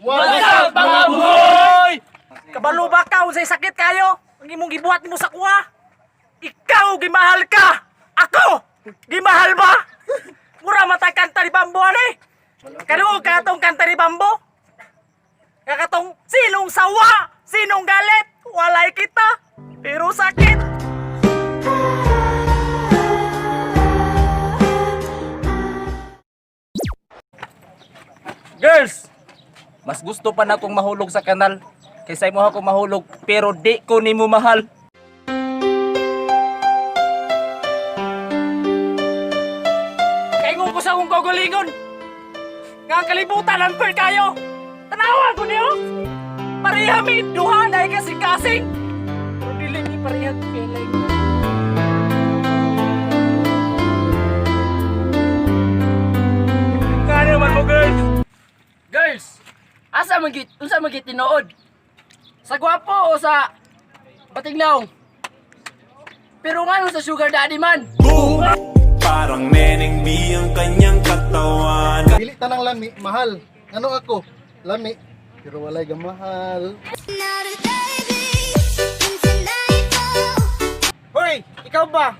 What's up, mga buhoy? Kabalo ba ka unsay sakit kayo? Ang imong gibuhat nimo sa kuha. Ikaw gimahal ka. Ako gimahal ba? Mura mata kanta ni Bambo ani. Kanuog ka atong kanta ni Bambo? Nga katong sinong sawa, sinong galit, walay kita, pero sakit. Girls, mas gusto pa na akong mahulog sa kanal kaysa imo akong mahulog pero di ko nimo mahal. Kaingon ko sa akong kaugalingon. Nga ang kalibutan unfair kayo. Tanawa ko niyo. Pareha mi duha na kasing-kasing. Pero dili mi pareha feeling. Nga naman mo, girls. Girls, asa man git unsa man git tinuod? Sa gwapo o sa batignaw? Pero ngano sa sugar daddy man? Parang neneng B ang kanyang katawan. Dili tanang lami, mahal. Ano ako? Lami, pero walay gamahal. Hoy, ikaw ba?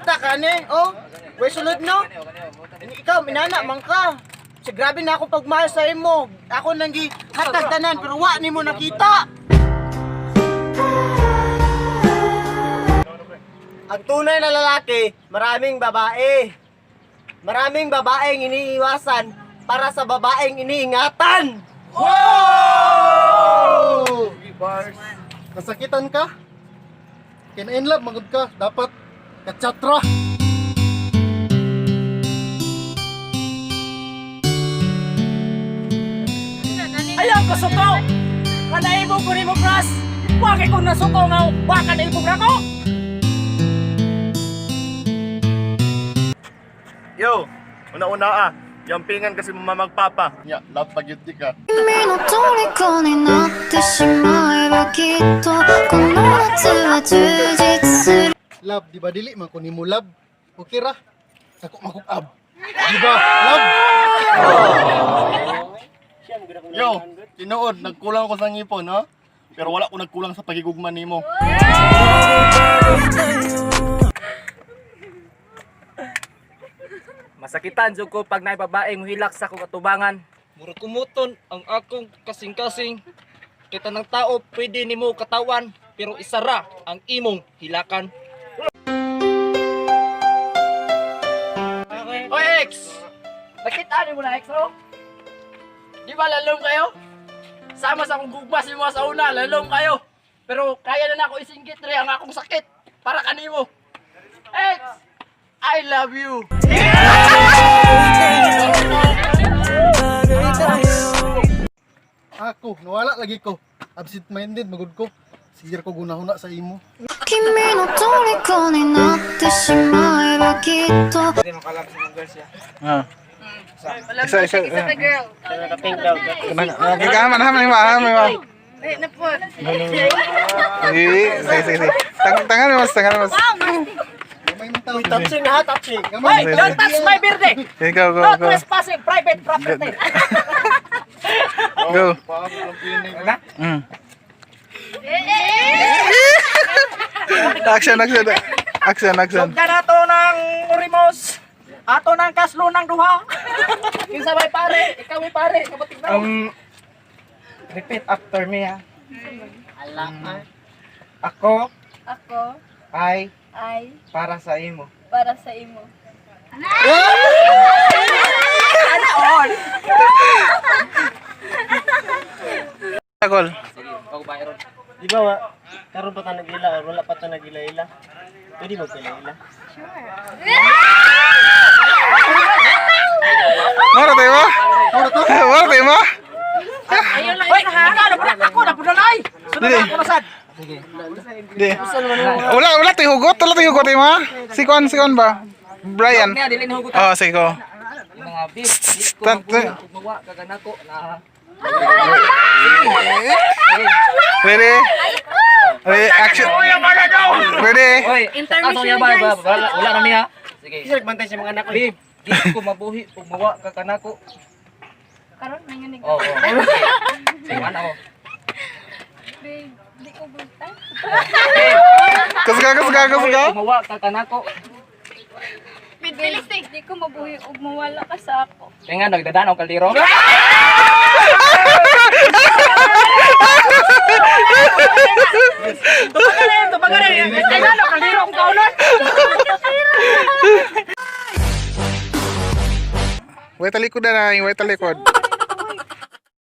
Ta ka ni, oh. Way sulod no? Ikaw, minana man ka. Sa grabe na akong pagmahal sa imo. Ako nang gi hatag tanan pero wa nimo nakita. Ang tunay na lalaki, maraming babae. Maraming babaeng iniiwasan para sa babaeng iniingatan. Wow! Nasakitan ka? Kina-in love, magod ka. Dapat katsatra. Ayaw ko suko. Kanay mo ko nimo crush. Wa kay kong nasuko nga wa ka na ibog nako. Yo, una-una ah. Yampingan kasi mamagpapa. Nya, love pagyud di ka. 君の虜になってしまえばきっとこの夏は充実する。 Love, di ba dili man ko nimo love? Okay ra. Sako makukab. Di ba? Love. Yo, tinuod, nagkulang ko sa ngipon, ha? Pero wala ko nagkulang sa pagigugma nimo. Masakitan jud ko pag naay babaeng muhilak sa akong atubangan. Murag kumuton ang akong kasing-kasing. Kita ng tao pwede nimo katawan pero isa ra ang imong hilakan. Oy ex! Nakita niyo mo na ex oh? Di ba lalong kayo? Sama sa akong gugma si mo sa una, lalong kayo. Pero kaya na nako isinggit re ang akong sakit para kanimo. Ex! I love you. Ako, nawala lagi ko. Absent minded magud ko. Sige ko gunahuna sa imo. 君の虜になってしまえばきっと。 Isa, isa. Isa pa girl. Kikaman, haman, haman, haman. Eh, napod. Sige, sige, sige. Tangan mas, tangan mas. Gamay man tao. Uy, touching ha, touching. Gamay. Hoy, don't touch my birthday. Sige, go, go, No go. trespassing, private property. Go. Action, action. Action, action. Sugdan nato ng Urimos. Ato ng kaslo ng duha. Kinsa may pare, ikaw may pare, kabatig na. Repeat after me ha. Ako Ako ay ay para sa imo. para sa imo. Takol. Di ba wa? Karon pa ta nagila or wala pa ta nagila-ila? Pwede ba ila? Mara tayo mo? Mara tayo mo? Hoy, ikaw na pula ako na pula ay. Sunod Dili. na ako na sad. Di. Wala, wala tayo hugot. Wala tayo hugot, mo? Si Kwan ba? Brian. Niya dili ni hugot Oh, sige ko. mga bib. Di ko mabuhi ug mawa kaganako na. Ready? Ready? Action. Ready? Oy, Intermission kaso guys. ba, wala, wala na niya. Sige. Isa nagbantay sa mga anak ko. Babe, di ko mabuhi ug mawa ka kanako. Karon nanginig Oo. ako. Oh, Sige, man ako. Babe, di ko bulta. Kusga, kusga, kusga. Gumawa ka kanako. Babe, di ko mabuhi og mawala ka sa ako. Kaya nga nagdadan og kaldero. Tubagan na. Kaya nga, kaldero akong kaunon. Way talikod na, way talikod.